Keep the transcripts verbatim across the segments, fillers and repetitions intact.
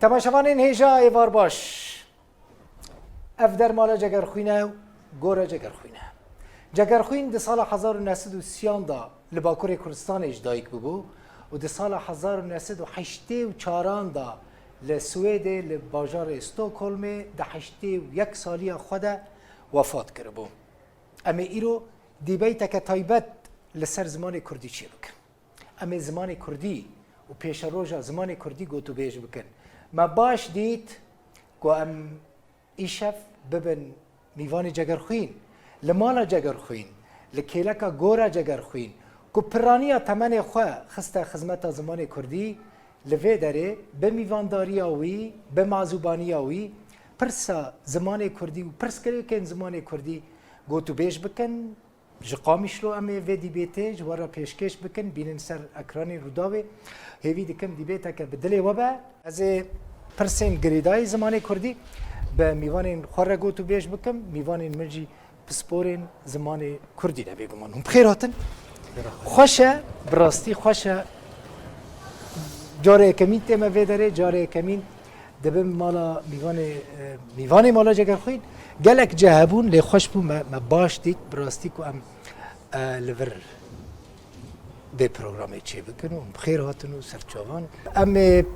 Temaşevanên hêja êvar baş. Ev der mala Cegerxwîn e û gora Cegerxwîn e. Cegerxwîn di sala hezar û neh sed û sî de li Bakurê Kurdistanê ji dayik bûbû û di sala hezar û neh sed û heştê û çaran de li Swêdê li bajarê Stockholmê di heştê û yek saliya xwe de wefat kiribû. Em ê îro dîbeyteke taybet li ser zimanê kurdî çêbikin. Em ê zimanê kurdî û pêşeroja zimanê kurdî gotûbêj bikin. Me baş dît ku em îşev bibin mîvanê Cegerxwîn, li mala Cegerxwîn, li kêleka gora Cegerxwîn, ku piraniya temenê xwe xiste xizmeta zimanê kurdî, li vê derê bi mîvandariya wî, bi mazûbaniya wî, pirsa zimanê kurdî û pirsgirêkên zimanê kurdî gotûbêj bikin. Ji Qamişlo em ê vê dîbêtê ji we re pêşkêş bikin, bînin ser ekranên Rûdawê. Hêvî dikim dîbêteke bi dilê we be. Ez ê pirsên girêdayî zimanê kurdî bi mîvanên xwe re gotûbêj bikim. Mîvanên min jî pisporên zimanê kurdî ne bêguman. Hûn bi xêr hatin. Xweş e, bi rastî xweş e. Carê yekemîn tê me vê derê, carê yekemîn dibim mala mîvanê, e, mîvanê mala Cegerxwîn. Gelek cih hebûn, lê xweş bû, me, me baş dît, bi rastî ku em, e, li vir vê programê çêbikin û bi xêr hatin û serçavan. Em ê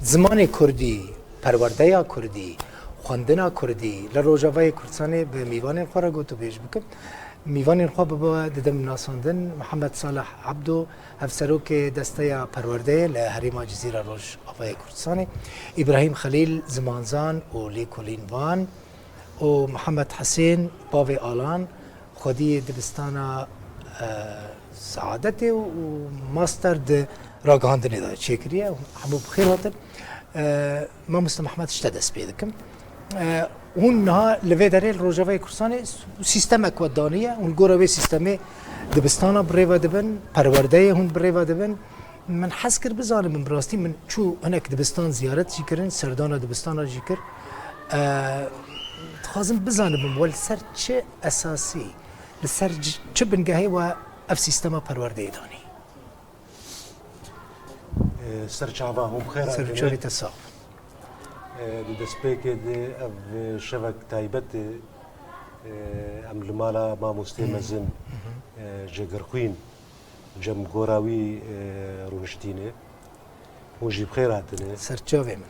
zimanê kurdî, perwerdeya kurdî, xwendina kurdî li Rojavayê Kurdistanê bi mîvanên xwe re gotûbêj bikin. Mîvanên xwe bi we didim nasandin, Mihemed Salih Ebdo, Hevserokê Desteya Perwerdeyê li Herêma Cizîra Rojavayê Kurdistanê, Îbrahîm Xelîl, zimanzan û lêkolîn van, û Mihemed Hisên, Bavê Alan, xwediyê dibistana, e, Seadetê û, û master di ragihandinê de çêkiriye. Hemû bi xêr hatin. E, Mamoste Mihemed, ji te dest pê dikim. E, hûn niha li vê derê li Rojavayê Kurdistanê s-, sîstemek we daniye. Hûn li gora wê sîstemê dibistana bi rê ve dibin, perwerdeyê hûn bi rê ve dibin. Min hez kir bizanibim, bi rastî min çû hinek dibistan ziyaret jî kirin, serdana dibistana jî kir. E, dixwazim bizanibim we li ser çi esasî, li ser c-, çi bingehê we ev sîstema perwerdeyê danî? E, ser çava hûn bi xêr hatine. Ser çavê te sax. E, di destpêkê de ev şevek taybet e, e, em li mala mamostê mezin, e, Cegerxwîn, cem gora wî, e, rûniştîne. Hûn jî bi xêr hatine. Ser çavê min.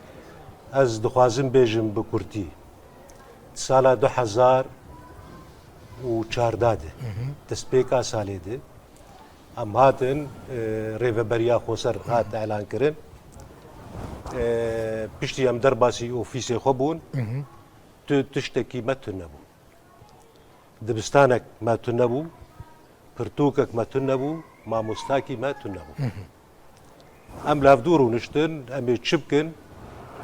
Ez dixwazim bêjim bi kurtî. Di sala du hezar û çardeh de, destpêka salê de, em hatin, e, rêveberiya xweser hat elan kirin. E, piştî em derbasî ofîsê xwe bûn, tu tiştekî me tune bû. Dibistanek me tune bû, pirtûkek me tune bû, mamostakî me tune bû. Em li hevdû rûniştin, em ê çi bikin?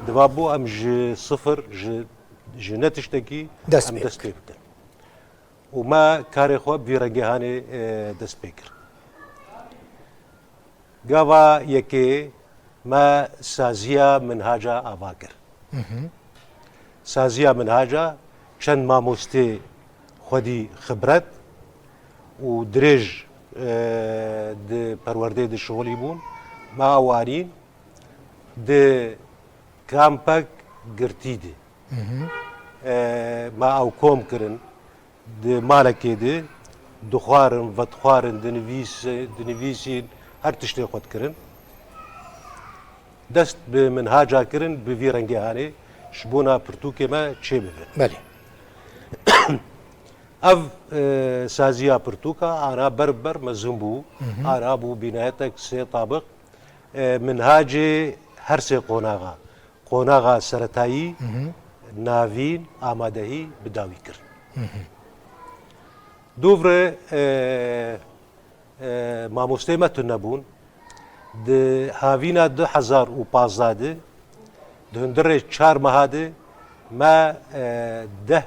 Diva bû em ji sifir, ji, ji ne tiştekî Dest em pê dest bikin. Pê bikin. Û me karê xwe bi vî rengê hanê, e, dest pê kir. Gava yekê me saziya minhaca ava kir. Saziya minhaca çend mamostê xwedî xibret û dirêj, e, di perwerdeyê dişixulî bûn, me ew anîn di kampek girtî de. E, me ew kom kirin. Di malekê de dixwarin, vedixwarin, dinivîs-, dinivîsîn, her tiştê xwe dikirin. Dest bi minhaca kirin, bi vî rengê hanê ji bona pirtûkê me çê bibe. Belê. Ev, e, saziya pirtûka ana ber bi ber mezin bû. Ana bû bînayetek sê tabiq. E, minhacê her sê qonaxa. Qonaxa seretayî, navîn, amadehî bi dawî kir. Dûv re, e, e, mamostê me tune bûn. Di havîna du hezar û pazdeh de, di hundirê çar meha de me, e, deh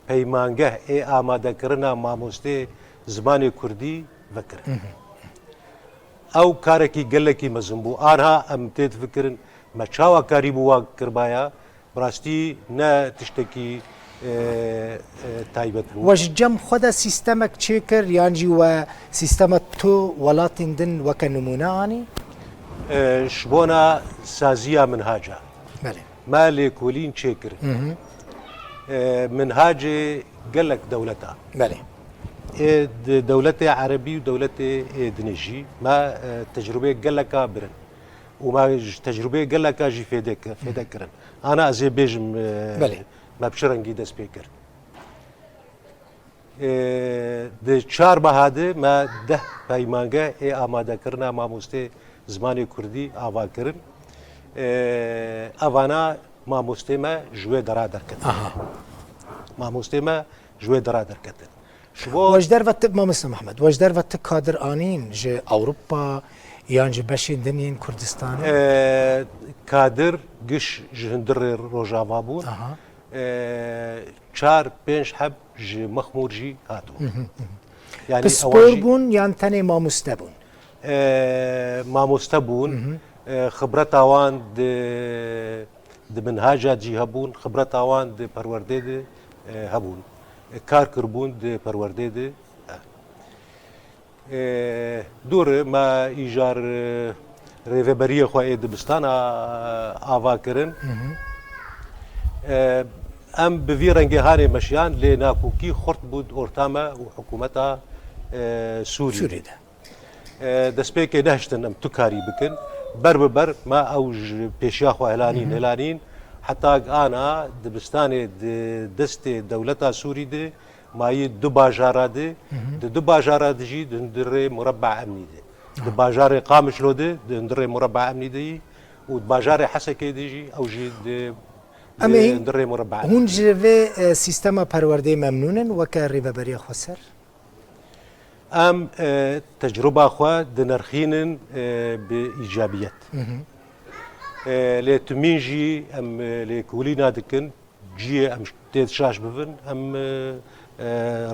peymangeh ê amadekirina mamostê zimanê kurdî vekirin. Ew karekî gelekî mezin bû. Anha em tê difikirin me çawa karîbû wa kiribaya, bi rastî ne tiştekî, e, e, taybet bû. We ji cem xwe de sîstemek çêkir, yan jî we sîstema tu welatên din weke nimûne anî? E, ji bona saziya minhaca. Belê. Me lêkolîn çêkirin. Hı hı. E, minhacê gelek dewleta. Belê. Ê di dewletê erebî û dewletê ê dinê jî me, e, tecrûbeyê geleka birin. Û me ji tecrûbeyê geleka jî fêde ki-, fêde kirin. Ana ez ê bêjim, e, Belê. me bi çi rengî dest pê kir. E, di çar meha de me deh peymangeh ê amadekirina mamostê zimanê kurdî ava kirin. E, evana mamostê me ji wê dera derketin. Aha. Mamostê me ji wê dera derketin. Ji bo Wej derve ti, Mamoste Mehmed, wej derve ti kadir anîn ji Ewropa yan ji beşên din yên Kurdistanê? E, kadir giş ji hundirê Rojava bûn. Aha. E, çar pênc heb ji Mexmûr jî hatibûn. Hı hı, hı hı. Yani Pispor ewan jî bûn yan tenê mamoste bûn? E, mamoste bûn. Hı hı. E, xibreta wan di, di minhaca cî hebûn, xibreta wan di perwerdê de, e, hebûn. E, kar kirbûn di perwerdê de. E, dûr me îcar, e, rêveberiyê xwe ê dibistana, e, ava kirin. Hı hı. E, em bi vî rengê hanê meşiyan, lê nakokî xurt bû di orta me û hikûmeta, e, Sûrî. Sûrî de. E, destpêkê nehiştin em tu karî bikin. Ber bi ber me ew ji pêşiya xwe helanîn, Hı hı. helanîn. Heta ana dibistanê di destê dewleta Sûrî de mayî du bajara de, Hı hı. di du bajara de jî di hundirê mureba emnî de. Di Aha. bajarê Qamişlo de, di hundirê mureba emnî de yî û di bajarê Hesekê de jî ew jî di, Em di ê hundirê mureba emnî hûn de. ji vê, e, sîstema perwerdeyê memnûn in weke Rêveberiya Xweser? Em, e, tecrûba xwe dinirxînin, e, bi îcabiyet. Hı hı. E, lê timîn jî em, e, lêkolîna dikin, ciyê em tê şaş bibin, em, e, e,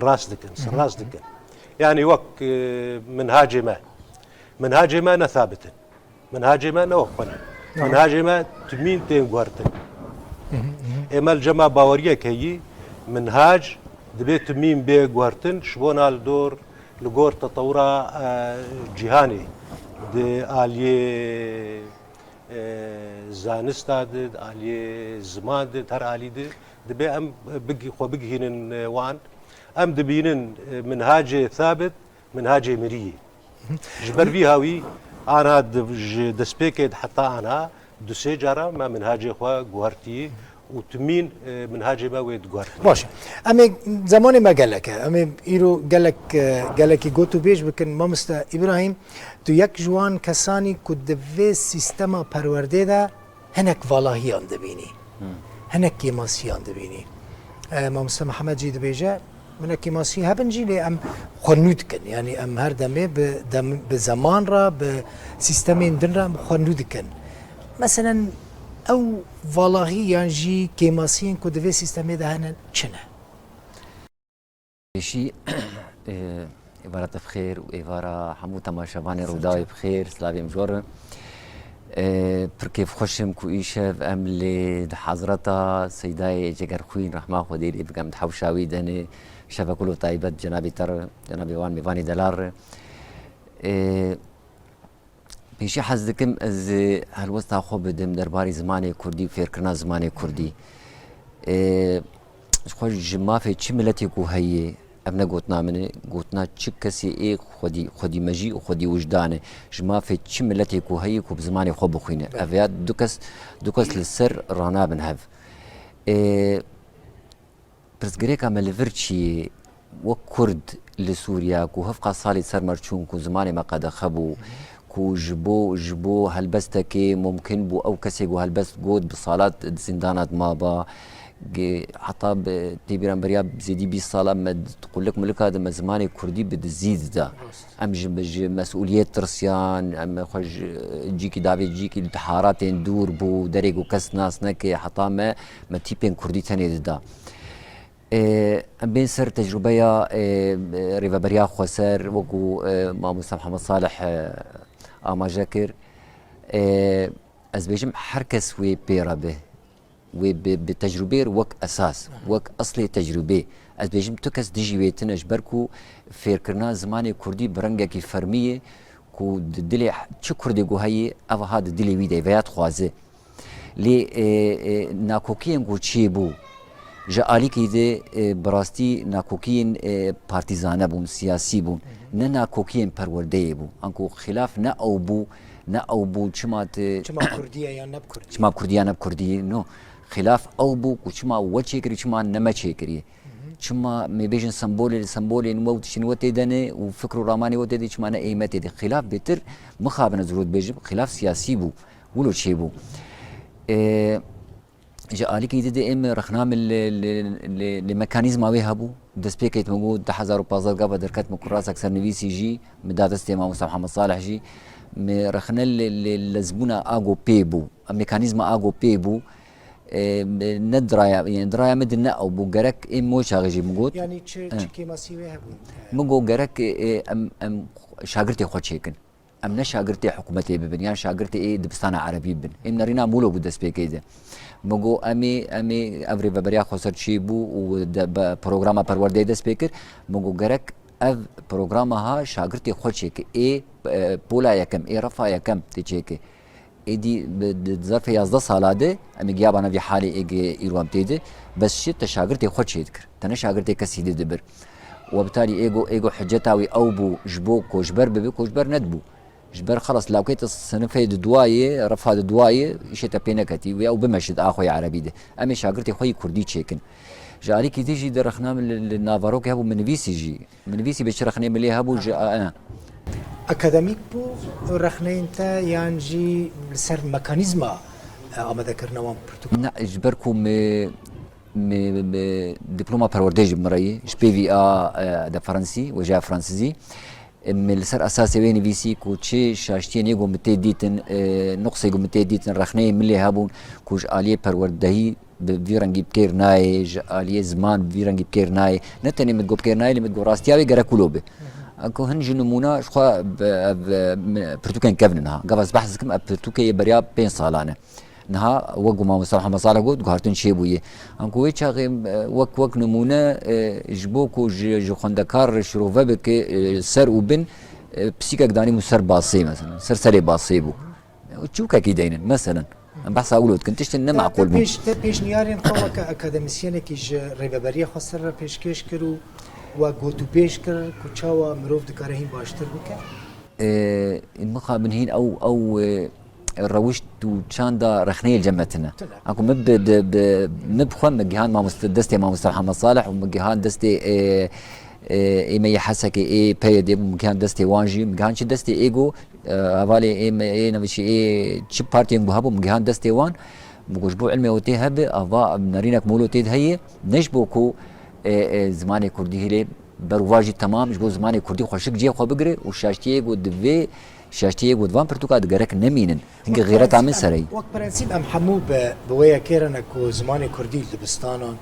rast dikin, Hı hı. rast dikin. Yani wek, e, minhacê me. Minhacê me ne thabit in. Minhacê me ne wek xwe ne. Tamam. Minhacê me timîn tên guhertin. Hı hı, hı hı. Ê me li cema baweriyek heyî, minhac dibê timîn bê guhertin, ji bona li dor, li gor tetewira, e, cîhanê di aliyê, e, zanista de, di aliyê ziman de, di her alî de, dibê em bigi-, xwe bigihînin, e, wan. Em dibînin, e, minhacê thabit, minhacê mirî ye. Ji ber vî hawî ana di, ji destpêkê de heta ana du sê cara me minhacê xwe guhertî û timîn, e, minhacê me wê diguhertin. Baş e. Em ê zemanê me gelek e. Em ê îro gelek, e, gelekî got û bêj bikin. Mamoste Îbrahîm, tu yek ji wan kesanî ku di vê sîstema perwerdê de hinek valahiyan dibînî. Hmm. Hinek kêmasiyan dibînî. E, Mamoste Mihemed jî dibêje, hinek kêmasî hebin jî lê em xwe nû dikin. Yanî em her demê bi dem-, bi zeman re, bi sîstemên din re em xwe nû dikin. Meselen ew valahî yan jî kêmasiyên ku di vê sîstemê de hene çi ne? Pêşî, e, êvara te bi xêr û êvara hemû temaşevanê Rûdawê bi xêr, silavê em ji we re. E, pir kêfxweş im ku îşev em lê di hezreta Seydayê Cegerxwîn, rehma Xwedê lê bike, em di hewşa wî de ne, şevekul û taybet cenabê te re, cenabê wan mêvanê delal re. E, Pêşî hez dikim ez, e, helwesta xwe bidim derbarê zimanê kurdî û fêrkirina zimanê kurdî. E, ji xwe ji mafê çi miletê ku heye, ev ne gotina min e, gotina çi kesê ê xwedî, xwedî mejî û xwedî wijdan e. Ji mafê çi miletê ku heye ku bi zimanê xwe bixwîne. Belê. Ev ya du kes, du kes li ser ranabin hev. E, Pirsgirêka me li vir çi ye? Wek Kurd li Sûriya ku hevqa salî ser me çûn ku zimanê me qedexe bû, ku ji bo, ji bo helbestekê mumkin bû ew kesê ku helbest got bi salat di zîndana de maba, ge-, heta bi têbîran beriya zêdî bîst sala me di qulik milika de me zimanê kurdî bi dizî dida. Rast. Em ji, ji mesûliyet tirsiyan, em xwe ji cîkî davê cîkî li haratên dûr bû, derê ku kes nas neke, heta me, me tîpên kurdî tenê dida. Ê, em bên ser tecrûbeya, ê, rêveberiya xweser, wekû, ê, Mamoste Mihemed Salih, ê, amaje kir. Ê, ez bêjim her kes wê pê re be. Wê bi, bi tecrûbê re wek esas, wek eslê tecrûbê. Ez bêjim tu kes dijî wê tune, ji ber ku fêrkirina zimanê kurdî bi rengekî fermî ye ku di dilê çi kurdê ku heye, ev ha di dilê wî de ye, veya dixwaze. Lê, e, e, nakokiyên ku çêbû, ji alîkî de, e, bi rastî nakokiyên, e, partîzane bûn, siyasî bûn. Ne nakokiyên perwerdeyê bû. Anku xilaf ne ew bû, ne ew bû, çima te Çima Kurdî ye yan ne bi Kurdî? Çima Kurdî ya ne bi Kurdî? No. Xilaf ew bû ku çima we çêkirî, çima ne me çêkirî. Çima me bêjin sembolê, sembolên we û tiştên we tê de ne û fikr û ramanê we tê de, çima ne ê me tê de? Xilaf bêtir mixabin ez rû dibêjim, xilaf siyasî bû. Wilo çêbû. E, Ji alîkî dî de êm rexna min li, li, li, li mekanîzma wê hebû. Destpêkê min got, du hezar û pazdeh gava derket min kurasek sernivîsî jî, min da destê Mamosta Mihemed Salih jî. Min rexne li, li lezbûna ago pê bû. Mekanîzma ago pê bû. E, ne diraya, yani diraya min di ne ew bû. Gerek êm moy çaxê jî min got. Yani çi, Eh. çi kêmasî wê hebû? Min got gerek, e, em, em şagirtê xwe çêkin. Em ne şagirtê hikûmetê bibin, yan şagirtê ê dibistana erebî bibin. Êm nerîna mûlo bû destpêkê de. Min got, em ê, em ê ev rêveberiya xweser çêbû û de, be, programa perwerdeyê dest pê kir. Min got, gerek ev programa ha şagirtê xwe çêke. Ê, e, pola yekem, ê refa yekem tê çêke. Êdî bi, di zerfê yazdeh sala de, em ê giya bana vî halê ê ge îro em tê de, bes şi te şagirtê xwe çêdikir. Te ne şagirtê kesî didibir. We bi talî ê go, ê go hiceta wî ew bû, ji bo koçber bibe, koçber nedibû. Ji ber xelas lawkê te sinifê di duwayê, refa di duwayê, îşê te pê neketî, wê ew bimeşit a xwe yê erebî de. Em ê şagirtê xwe yî kurdî çêkin. Ji alîkî dî jî di rexna min li, li navarokê hebû, min nivîsî jî. Min nivîsî bê çi rexnê milê hebû ji, Aha. a, e. Akademîk bû rexneyên te yan jî li ser mekanîzma, e, amadekirina wan pirtûkan? Ne, ji ber ku me, me, me diploma perwerdeyê ji min re ye, ji pêvî a, e, de Fransî, wêjeya Fransizî. E, me li ser esasê wê nivîsî ku çi şaştiyên yê ku min tê dîtin, e, nuqsê ku min tê dîtin, rexneyê milê hebûn ku ji aliyê perwerdehî bi vî rengî bi kêr nayê, ji aliyê ziman bi vî rengî bi kêr nayê. Ne tenê min got bi kêr nayê, lê min got rastiya wê gerek wilo be. Anku hin ji nimûna ji xwe bi, ev, e, mi, pirtûkên kevn in ha. Gava ez behs dikim, ev pirtûkê yê beriya pênc salan e. Niha wek ku Mamosta Mihemed Salih got, guhartin çêbûye. Anku wê çaxê, e, wek, wek nimûne, e, ji bo ku ji, ji xwendekar re şirove bike, e, ser û bin, e, pisîkek danîbû ser basê, mesela. Ser serê basê bû. Çûkekî deynin, meselen. Em behsa wilo dikin, tiştin ne Te, te meqûl bû. pêş, te pêşniyarên xwe weke akademîsyenekî ji Rêveberiya Xweser re pêşkêş kir û we gotûbêj kir ku çawa mirov dikare hîn baştir bike? Ee, mixabin hîn ew, ew, e, rewişt û çanda rexneyê li cem me tune. Tune. Anku min bi, bi, bi, min bi xwe min gihan mamoste, destê Mamoste Mihemed Salih û min gihan destê, e, e, ê me yê Hesekê, ê P Y D bû, min gihan destê wan jî, min gihan çi destê ê go, E, hevalê ê me, ê navîşî, ê çi partiyên ku hebû, min gihan destê wan. Min got, ji bo ilmê wê tê hebe, ava nerînek molo tê de heye, ne ji bo ku, e, e, zimanê kurdî hilê ber û va jî temam, ji bo zimanê kurdî xweşik cihê xwe bigire û şaştiyê ku di vê, şaştiyê ku di van pirtûka de gerek nemînin. Hingê Wek xêreta min prensîp em, sereyî. Wek prensîp em hemû bi, bi wê yekê re ne ku zimanê kurdî li dibistanan,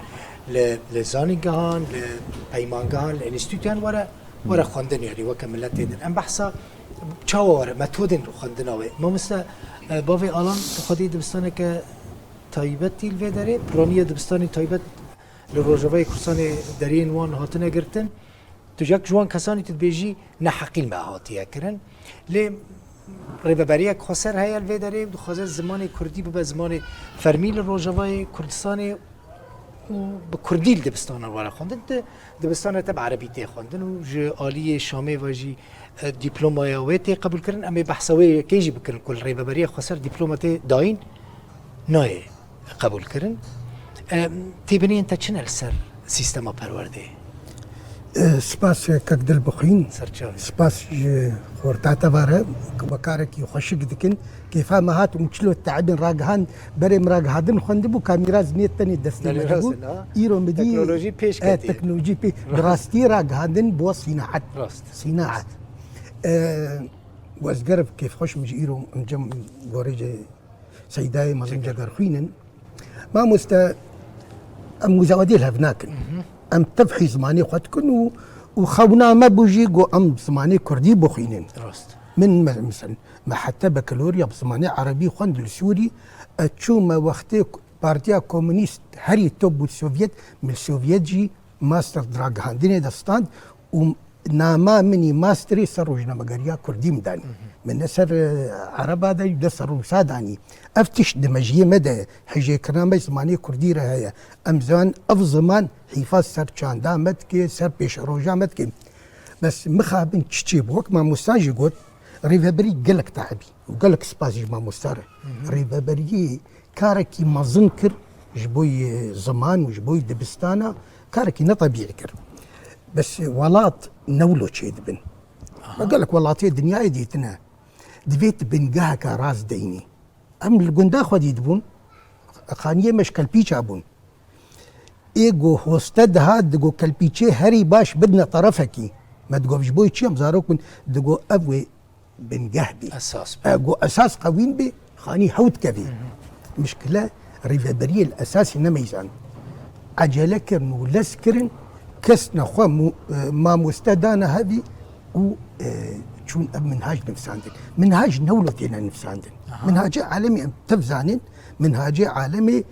li, li zanîngehan, li peymangehan, li enstîtuyan were, were xwendin, yanî weke miletê din. Em behsa çawa were, metodên xwendina wê. Mamoste, e, bavê Alan, tu xwedî dibistaneke taybetî li vê derê, piraniya dibistanê taybet li Rojavayê Kurdistanê deriyên wan hatine girtin. Tu yek ji wan kesanî tu dibêjî neheqî li me hatiye kirin. Lê rêveberiyek xweser heye li vê derê û dixwaze zimanê kurdî bibe zimanê fermî li Rojavayê Kurdistanê û bi kurdî li dibistanan were xwendin. Di dibistana te bi erebî tê xwendin û ji aliyê Şamê ve jî, e, dîplomaya wê tê qebûlkirin. Em ê behsa wê yekê jî bikin ku li Rêveberiya Xweser dîploma tê dayîn nayê qebûlkirin. E, têbîniyên te çi ne li ser sîstema perwerdeyê? E, spas, e, kek Dilbixwîn. Ser çavê. Spas ji xorta te ve re, ku me karekî xweşik dikin. Kêfa me hat û çilo teibin ragihand, berê min ragihandin xwendibû, kamîra zimiyê tenê destê me Belê dibû. Rast e, ha. Îro min dî, Teknolojî pêş e, ketî. Teknolojî pê, bi rastî ragihandin bo sînaet. Rast. Sînaet. E, ez gerek kêfxweş im ji îro em cem gorê ji Seydayê mezin Cegerxwîn in. Mamoste, em muzawedê li hev nakin. Mhm. Em tevhî zimanê xwe dikin û, û xewna me bû jî ku em zimanê kurdî bixwînin. Rast. Min me-, misal, me heta bakalorya bi zimanê erebî xwend li Sûrî, ez çûme wextê Partiya Komûnîst herî top bû Sovyet, min li Sovyet jî master di ragihandinê de stand û nama min î masterê ser rojnamegeriya kurdî min danî. Min ne ser, e, ereba de, ne ser rûsa danî. Ev tişt di mejiyê me de hejêkirina me zimanê kurdî re heye. Em zan ev ziman hîfa ser çanda me dike, ser pêşeroja me dike. Bes mixabin çi çêbû? Wek mamosta jî got, rêveberî gelek taybî û gelek spas ji mamosta re. Rêveberiyê karekî mezin kir ji bo yê ziman û ji bo yê dibistana, karekî ne tebîî kir. Bes welat ne wilo çêdibin. Me gelek welatê dinyayê dîtine. Divê tu bingeheke rast deynî. Em li gunda xwedî dibûn, xaniyê me ji kelpîça bûn. Ê go hoste dihat, digo kelpîçê herî baş bidine terefekî. Me digot ji bo çi em zarok bin, digo ev wê bingeh bî. Esas bî. E, go esas qewîn bî, xanî hew dikevî. Mişkile rêveberiyê li esasî nemeyzan. Ecele kirin û lez kirin, kes nexwe mu-, e, mamoste dane hevî û, e, çûn ev minhaj nivsandin. Minhaj ne wilo têne nivsandin. Aha. Minhacê alemê em tev zanin, minhacê alemê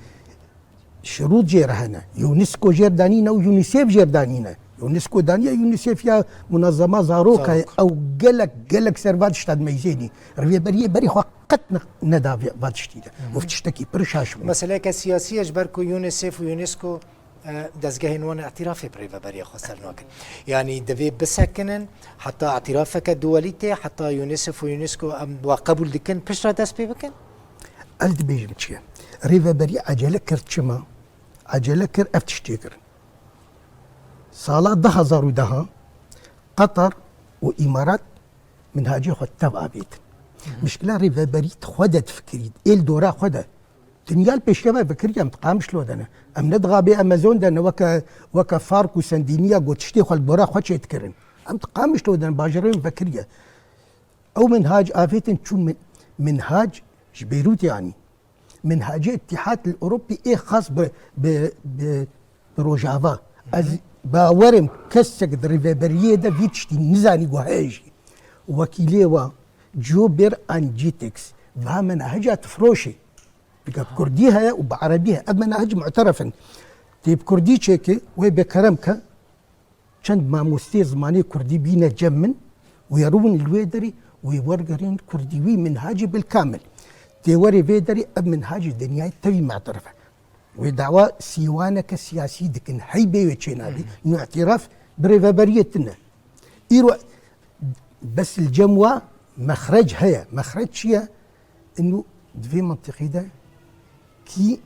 şirût jê re hene. UNESCO jêr danîne û UNICEF jêr danîne. UNESCO daniye, UNICEF ya munezema zarok e, Zarok. Ew gelek, gelek ser va tişta dimeyzênî. Rêveberiyê berî xwe qet ne-, neda vê-, va tiştî de. Hı hı. Û tiştekî pir şaş bû. Meseleyeke siyasî ye, ji ber ku UNICEF û UNESCO, e, dezgehên wan îtirafê bi rêveberiya xwe ser nakin. Yanî divê bisekinin, heta îtirafeke duwelî tê, heta UNICEF û UNESCO em wa qebûl dikin, piştre dest pê bikin? Ez dibêjim çi ye? Rêveberî ecele kir çima? Ecele kir ev tiştê kirin. Sala du hezar û deh Qatar û Îmarat minhacê xwe tev avêtin. Hı hı. Mişkila rêveberî di xwe de difikirî, ê li dora xwe de. Dinya li pêşiya me fikirî em di qamiş lo de ne. Em ne di xabê Amazon de ne weke, weke Fark û Sendîniya got tiştê xwe li dora xwe çêdikirin. Em di qamiş lo de ne, bajarê min vekiriye. Ew minhac avêtin çûn min-, minhac ji Beyrûtê anî. Minhacê Îtîhad li Ewropî ê xas bi, bi, bi, bi Rojava. Ez bawerim kesek di rêveberiyê de vî tiştî nizanî ku heye jî. Wekîlê wa Joe Berangitix va menahica tifroşê. Bi kurdî heye û bi erebî heye. Ev menahec mu'teref in. Tê bi kurdî çêke, wê bê kerem ke. Çend mamosteyê zimanê kurdî bîne cem min, wê rûn li wê derê, wê wergerên kurdî wî minhacî bilkamil. Tê werê vê derê ev minhacî dinyayê tevî me'terif e. Wê dawa sîwaneke siyasî dikin, hey bê wê çênabî, Hmm. nû îtiraf bi rêveberiyê tune. Îro bes li cem wa mexrec heye. Mexrec çi ye? Inu di vê mintiqî de kî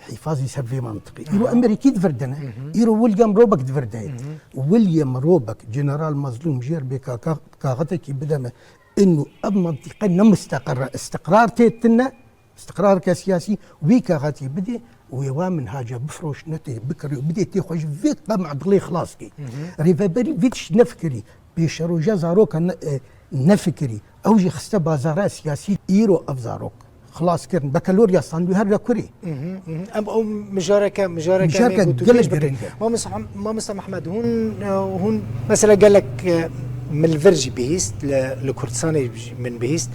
hîfazî ser vê mintiqî? Îro Aha. Emerîkî di vir de ne. Hı hı. Îro William Robeck di vir de ye. Hı hı. William Robeck, General Mazlûm jêr bê ka-, ka-, kaxetekî bide me. Inu ev mintiqe ne musteqir e. Îstiqrar tê tune. Îstiqrareke siyasî wî kaxetî bidê û wê wa minhaca bifroşne tê bikirî û bidê tê xwe ji vê qemedilê xilas kê. Hı hı. Rêveberî vî tişt nefikirî. Pêşeroja zaroka ne-, e, nefikirî. Ew jî xiste bazara siyasî. Îro ev zarok xilas kirin. Bekelorya Sandwî her re kurê. Mhm, mhm. Em ew mijareke, mijareke Mijareke me gotu gelek pêş bikin. Giring e. Mamosta Ham-, Mamosta Mehmed, hûn, e, hûn mesela gelek, e, min li vir jî bihîst, li, li Kurdistanê jî min bihîst.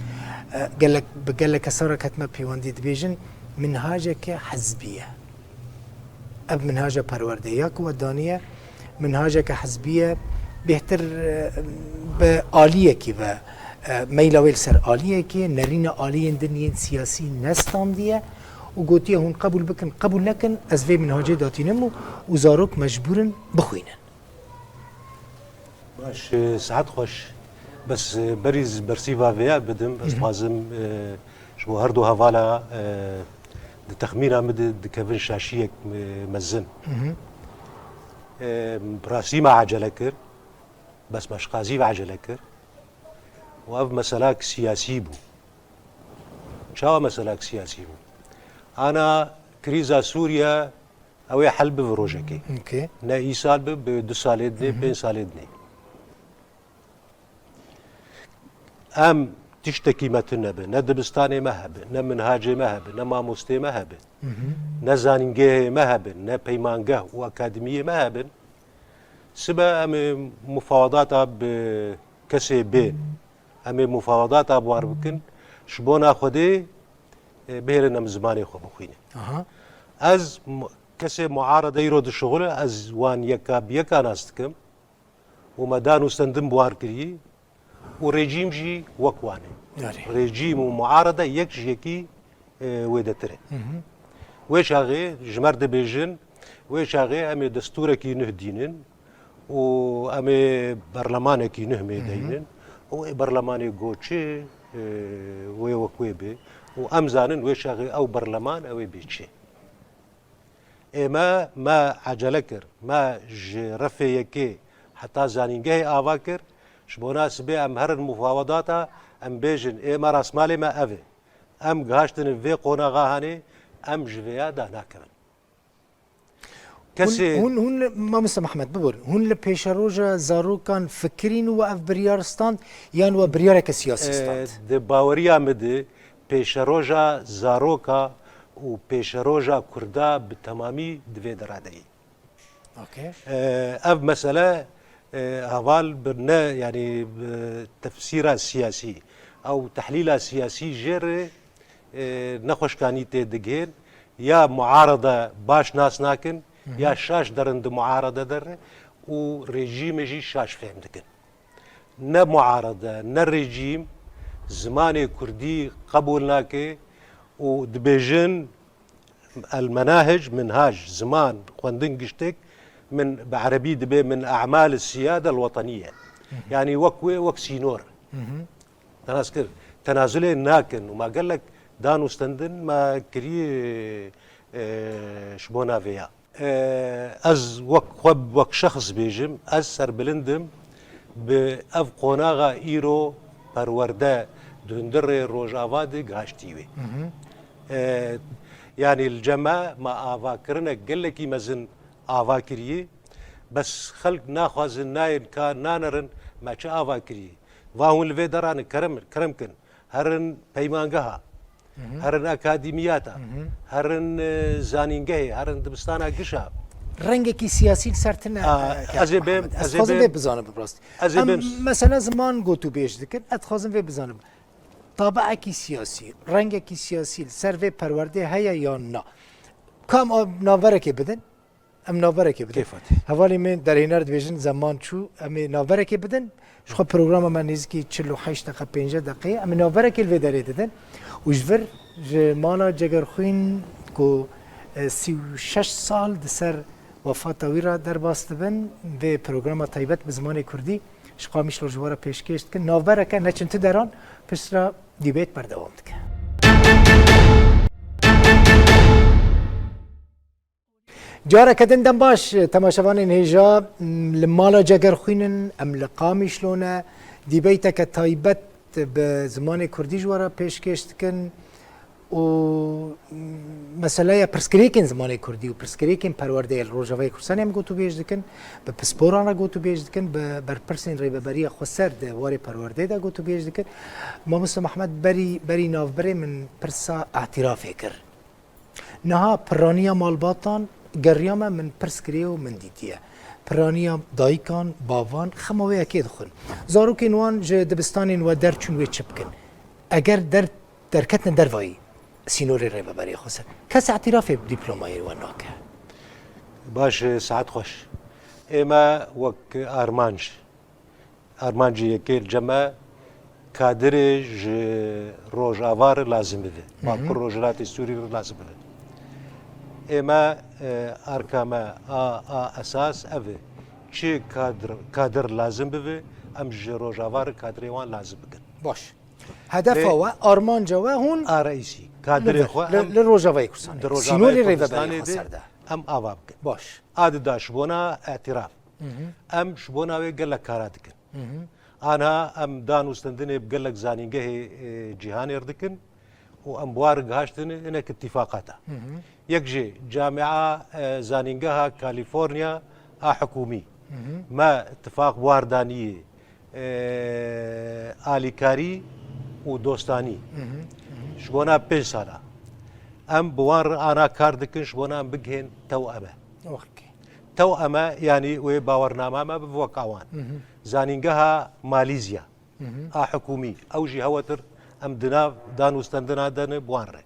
E, gelek, bi gelek kesan re ketime peywendî dibêjin, minhaceke hizbî ye. Ev minhaja perwerdeya ku we daniye, minhajeke hizbî ye, bêhtir, e, bi aliyekî ve, e, meyla wê li ser aliyekê, nerîna aliyên din yên siyasî nestandiye û gotiye, hûn qebûl bikin, qebûl nekin, ez vê minhacê datînim û, û zarok mecbûr in bixwînin. Baş, e, sihet xweş. Bes, e, berî z-, bersîva vêya bidim, ez Mhm. dixwazim, e, ji bo her du hevala, e, di texmîna min de dikevin şaşiyek, e, mezin. Mhm. E, bi rastî me acele kir, bes me ji qazî ve acele kir. Û ev meselak siyasî bû. Çawa meselak siyasî bû? Ana krîza Sûriye Ew ê hel bi vê rojekê. Okey. Ne îsal bi, bi du salê dinê, Mhm. pênc salê dinê. Em tiştekî me tune bi. Ne dibistanê me hebe, ne minhacê me hebe, ne mamostê me hebe. Mhm. Ne zanîngehê me hebe, ne peymangeh û akademiyê me hebe. Sibe em ê mufawadata bi kesê bê. Em ê mufawadata bi war bikin. Ji bona Xwedê, e, bihêlin em zimanê xwe bixwînin. Aha. Ez mu-, kesê muarede îro dişixule, ez wan yeka bi yeka nas dikim. û me dan û stendin bi wan kirî û rejîm jî wek wan e. Yarî. Rejîm û muarede yek ji yekî, e, wêdetir e. Hı hı. Wê çaxê ji me re dibêjin, wê çaxê em ê destûrekî nuh dînin û em ê berlemanekî nuh Hı hı. mêdeynin û ê berlemanê goçê, e, wê wek wê be û em zanin wê çaxê ew berleman ew ê bê çi. Ê me, me ecele kir. Me ji refê yekê heta zanîngehê ava kir. Ji bona sibê em herin mufawedata, em bêjin, ê me rasmalê me ev e. Em gihaştin vê qonaxa hanê, em ji vêya danakevin. Kesê Hûn, hûn, hûn li, Mamoste Mehmet, biborin. Hûn li pêşeroja zarokan fikirîn û we ev biryar stand, yan we biryareke siyasî Ee, stand? Di baweriya min de pêşeroja zaroka û pêşeroja Kurda bi temamî di vê derê de ye. Okey. Ee, ev mesele, e, heval bi ne, yanî bi tefsîra siyasî, ew tehlîla siyasî jê re, e, nexweşkanî tê digihên, ya muarada baş nas nakin, Hı hı. ya şaş derin di muarada de re û rejîmê jî şaş fêm dikin. Ne muarede, ne rejîm zimanê kurdî qebûl nake û dibêjin el menahec, minhac, ziman, xwendin giştek, min bi erebî dibê min e'mal siyade el weteniye. Hı hı. Yanî wek wê, wek sînor. Hı hı. Te nas kir, tenazulê nakin û ma gelek dan û stendin ma kirî, e, ji bo navê ya. E, ez wek xwe, wek şexs bêjim, ez serbilind im bi ev qonaxa îro perwerde di hundirê Rojava de gihaştî wê. Hı hı. E, yanî li cem me, ma avakirinek gelekî mezin ava kiriye. Bes xelk naxwazin, nayên ka nanerin, me çi ava kiriye? Va hûn li vê deranin kerem, kerem kin. Herin peymangeha, Hı hı. herin akademiyata, Hı hı. herin, e, zanîngehê, herin dibistana gişa. Rengekî siyasî li ser tine, Aa, e, ez ê bêm, Mehmet. Ez ez ê dixwazim bêm. vê bizanim bi rastî. Ez ê Em bêm. mesela ziman gotûbêj dikin, ez dixwazim vê bizanim. Tabiekî siyasî, rengekî siyasî li ser vê perwerdê heye yan na? Kam a navberekê bidin? Em navberekê bidin. Kêfa te. Hevalê min derhêner dibêjin zeman çû, em ê navberekê bidin. Ji xwe programa me nêzîkî çil û heşt deqe, pêncî deqeyê. Em ê navberekê li vê derê didin. Û ji vir ji mala Cegerxwîn ku, e, sî û şeş sal di ser wefata wî re derbas dibin, vê programa taybet bi zimanê kurdî ji Qamişlo ji we re pêşkêş dikin. Navbereke neçin tu deran, piştre dîbêt berdewam dike. Careke din dem baş, temaşevanên hêja, m, li mala Cegerxwîn in, em li Qamişlo ne, dîbeyteke taybet bi zimanê kurdî ji we re pêşkêş dikin û, m, meseleya pirsgirêkên zimanê kurdî û pirsgirêkên perwerdeyê li Rojavayê Kurdistanê em gotûbêj dikin, bi pisporan re gotûbêj dikin, bi berpirsên Rêveberiya Xweser di warê perwerdeyê de gotûbêj dikin. Mamoste Mehmet berî, berî navberê min pirsa îtirafê kir. Niha piraniya malbatan geriya me min pirs kiriye û min dîtiye. Piraniya dayikan, bavan, xema wê yekê dixwin. Zarokên wan ji dibistanên we derçûn wê çi bikin? Eger der, derketin dervayî sînorê Rêveberiya Xweser, kes îtirafê bi dîplomayê we nake. Baş, saet xweş. Ê me wek armanc Armancê yekê li cem me kadirê ji Rojava re lazim bibe. Hı hı. Bakur Rojhilatê Sûrî re lazim bibe. Ê me, e, arka me a, a esas ev e. Çi kadir, kadir lazim bibe, em ji Rojava re kadirê wan lazim bikin. Baş. Hedefa Lê we, armanca we hûn A reîsî, kadirê li vir, xwe li, em li Rojavayê Kurdistanê, di Rojavayê sînorê Rêveberiya Kurdistanê de Xweser de. Em ava bikin. Baş. A dida ji bona îtiraf. Hı hı. Em ji bona wê gelek kara dikin. Hı hı. Aniha em dan û stendinê bi gelek zanîngehê, e, cîhanê re dikin û em bi wan re gihaştin hinek îtifaqata. Hı hı. Yek jî camia, e, zanîngeha Kalîforniya a hikûmî. Hı hı. Me îtifaq bi wan danî, e, alîkarî û dostanî. Hı hı. Hı hı. Ji bona pênc sala. Em bi wan re ana kar dikin ji bona em bigihên teweme. Okey. Teweme, yanî wê bawernama me bi wek awan. Hı hı. Zanîngeha Malîzya, Hı hı. a hikûmî, ew jî hewetir em di nav dan û stendina de ne bi wan re.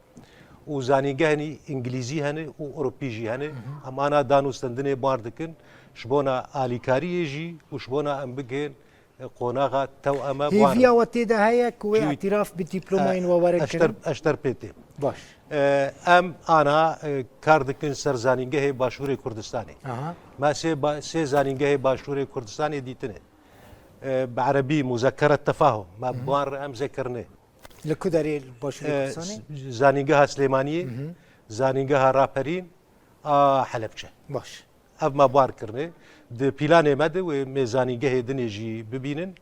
û zanîngehên îngilîzî hene û ewropî jî hene. Em ana danûstendinê bar dikin, ji bona alîkariyê jî û ji bona em bigihên, e, qonaxa teweme wan. Hêviya we tê de heye ku wê Çi- îtiraf bi dîplomayên E, we were eşter, kirin? Eşter pê tê. Baş. E, em ana, e, kar dikin ser zanîngehê Başûrê Kurdistanê. Aha. Me sê ba-, sê zanîngehê Başûrê Kurdistanê dîtine. E, bi erebî muzekeret tefahum. Me bi wan re em zêkirine. Li ku derê li Başûrê E, Kurdistanê? S-, Zanîngeha Silêmaniyê, Hı hı. Zanîngeha Raperîn a Helebçe. Baş. Ev me bar kirine. Di pîlanê me de wê mê zanîngehê dinê jî bibînin.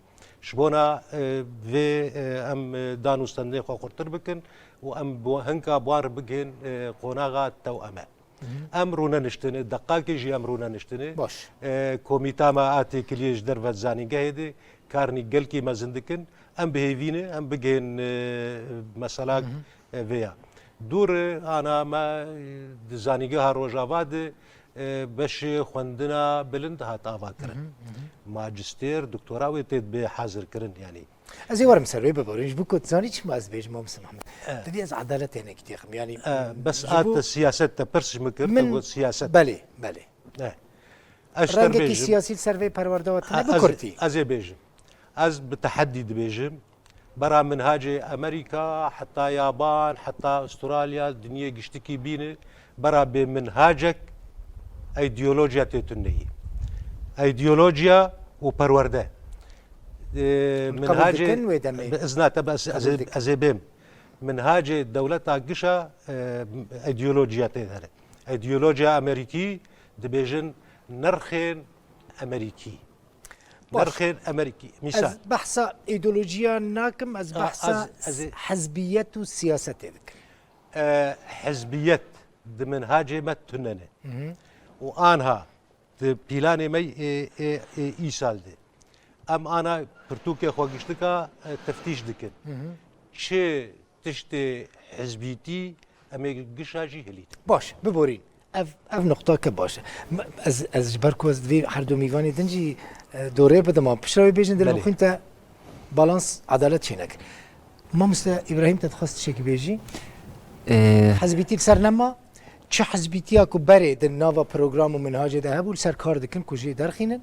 Ji bona, e, vê, e, em, e, danûstendinê xwe xurtir bikin û em bo-, hinka bar bigihên, e, qonaxa teweme. Hı hı. Em rûneniştine, deqakê jî em rûneniştine. Baş. E, komîta me a têkiliyê ji derve zanîngehê de karnî gelkî mezin dikin. Em bi hêvî ne, em bigihên, e, mesela, Hı hı. e, vê ya. Dûr, e, ana me, e, di zanîngeha Rojava de, e, beşê xwendina bilind hat ava kirin. Hı hı, hı hı. Majistêr, doktora wê tê dibe hazir kirin, yanî. Ez ê werim ser wê biborîn, ji bo ku tu zanî çima ez dibêjim, Mamoste Mihemed. E. Divê ez edaletê hinekî têxim, yanî, E, bes ji a bo te siyaset te pirs ji min kir, te min got siyaset. Belê, belê. E. Ez ji te Rengekî bêjim. Siyasî li ser vê perwerdeya tune, A, bi ez, kurtî. Ez ê bêjim. Ez bi teheddî dibêjim. Bera minhacê Amerîka, heta Yaban, heta Astralya, dinyê giştikî bîne, bera bê minhacek, îdeolojiya tê tuneyî. Îdeolojiya û perwerde. Ee, Hûn qebûl minhacê, dikin wê demê? Bi izna te, ez, ez, Qebûl dikin. Ez ê bêm. Minhacê dewleta gişa, e, îdeolojiya tê hene. Îdeolojiya Amerîkî dibêjin nirxên Amerîkî. Baş. Nirxên Amerîkî. Mîsal. Ez behsa îdeolojiya nakim, ez A, behsa ez, ez ê hizbiyet û siyasetê dikim. E, hizbiyet di minhacê me tune ne. Hı hı. Û anha di pîlanê me ê, ê, ê îsal de. Em ana pirtûkê xwe giştika, e, teftîş dikin. Hı hı. Çi tiştê hizbîtî em ê gişa jî hilîtin. Baş, biborîn. Ev, ev nuqtake baş e. M-, ez, ez ji ber ku ez divê her du mîvanê din jî, e, dorê bidim, an piştre wê bêjin, dilê Belê. Xwîn te balans, edalet çênekir. Mamoste Îbrahîm, te dixwest tiştekî bêjî? Ee, Hizbîtî li ser nema? Çi hizbîtiya ku berê di nava program û minhacê de hebû, li ser kar dikin ku jê derxînin?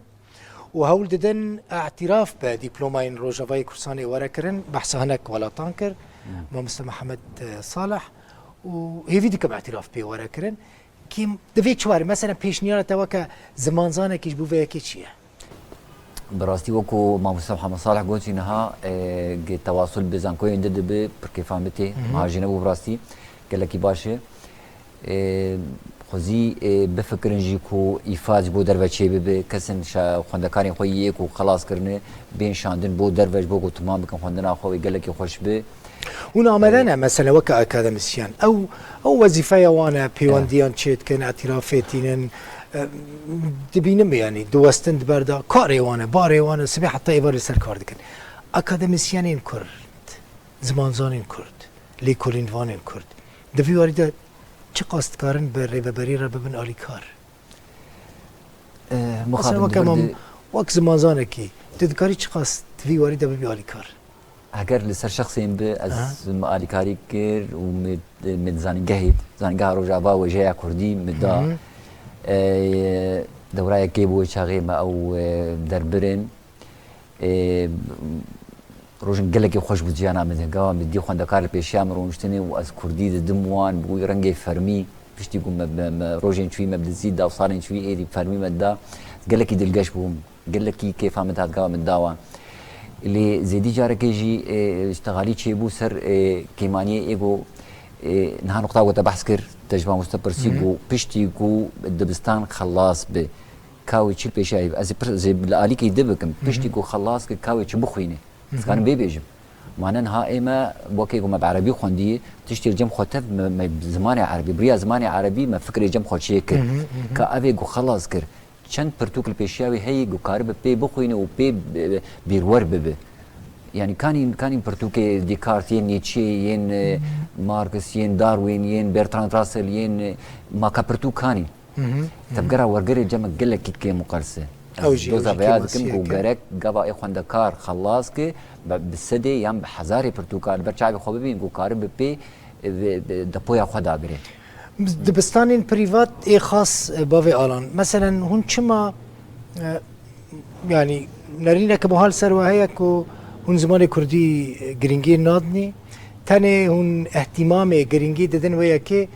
û hewl didin îtiraf bi dîplomayên Rojavayê Kurdistanê were kirin, behsa hinek welatan kir, Hmm. Mamoste Mihemed, e, Salih, û hêvî dikim îtiraf pê were kirin. Kî divê çi were? Mesela pêşniyara te weke zimanzanekî ji bo vê yekê çi ye? Bi rastî wekû Mamoste Mihemed Salih gotî niha, e, gi tewasul bi zankoyên di dibi pirkêfan bitê. Hı hı. Niha jî nebû bi rastî. Gelekî baş e. Ê, xwezî, ê, bifikirin jî ku îfad ji bo derve çêbibe, kesin şa-, xwendekarên xwe yê ku xelas kirine, bên şandin bo derve ji bo ku timam bikin xwendina xwe, wê gelekî xweş be. Hûn amade Ê, ne, mesela weke akademisyen. Ew, ew wezîfeya wan e, pêwendiyan çêdikin, îtirafê tînin, e, dibînim, yanî, diwestin di ber de, karê wan e, barê wan e, sibê heta êvar li ser kar dikin. Akademisyenên Kurd, zimanzanên Kurd, lêkolînvanên Kurd, di vî warî de çiqas dikarin bi rêveberî re bibin alîkar? Eh, Mesela mixabin weke di mam, ber de wek zimanzanekî, tu dikarî çiqas di vî warî de bibî alîkar? Heger li ser şexsên bi ez Aha. min alîkarî kir û min, min zanîngehê, zanîngeha Rojava wêjeya Kurdî min da. Hı hı. Eh, dewrayekê bû çaxê me ew, eh, derbirin. Ê, rojên gelekî xweş bû jiyana min de. Gava min dî xwendekar li pêşiya min rûniştine û ez kurdî didim wan, bi wî rengê fermî, piştî ku me, me, me rojên çûyî me bi dizî da û salên çûyî êdî fermî me da. Gelekî dilgeş bûm. Gelekî kêfa min dihat gava min da wan. Lê zêdî carekê jî, ê, îştixalî çêbû ser, ê, kêmaniyê êgo, ê, niha nuqta ku te behs kir, te ji mamoste pirsî Hı hı. ku piştî ku dibistan xelas bi, ka wê çi pêşiya wî? Ez ê pir-, ez ê li alîkê di bikim. Hı hı. Piştî ku xelas kir, ka wê çi bixwîne? Hı hı. Ez karim vê bêjim. Mane niha ê me, wekê ku me bi erebî xwendiyê, tiştê li cem xwe tev me, me zimanê erebî, bi riya zimanê erebî me fikrê cem xwe çê kir. Hı hı, hı hı. Ka ev ê ku xelas kir, çend pirtûk li pêşiya wê heye ku karibe pê bixwîne û pê, e, bîrwer bibe. Yanî kanî, kanî pirtûkê Descartes, yên Nietzsche, yên, e, Hı hı. Marx, yên Darwin, yên Bertrand Russell, yên, e, maka pirtûk kanî. Hı hı, hı hı. Tevgera wergerê cem gelekî kêm û qels e. Ew jî, ew jî kêmasiyek e. Ez doza vêya dikim ku gerek gava ê xwendekar xelas ke, be, bi sedê yan bi hezarê pirtûka li ber çavê xwe bibîn ku karibe pê e, depoya xwe dagire. Dibistanên prîvat ê xas, e, bavê Alan. Meselen hûn çima, e, yanî nerîneke buha li ser we heye ku hûn zimanê kurdî, e, girîngî nadinê? Tenê hûn ihtimamê girîngî didin wê yekê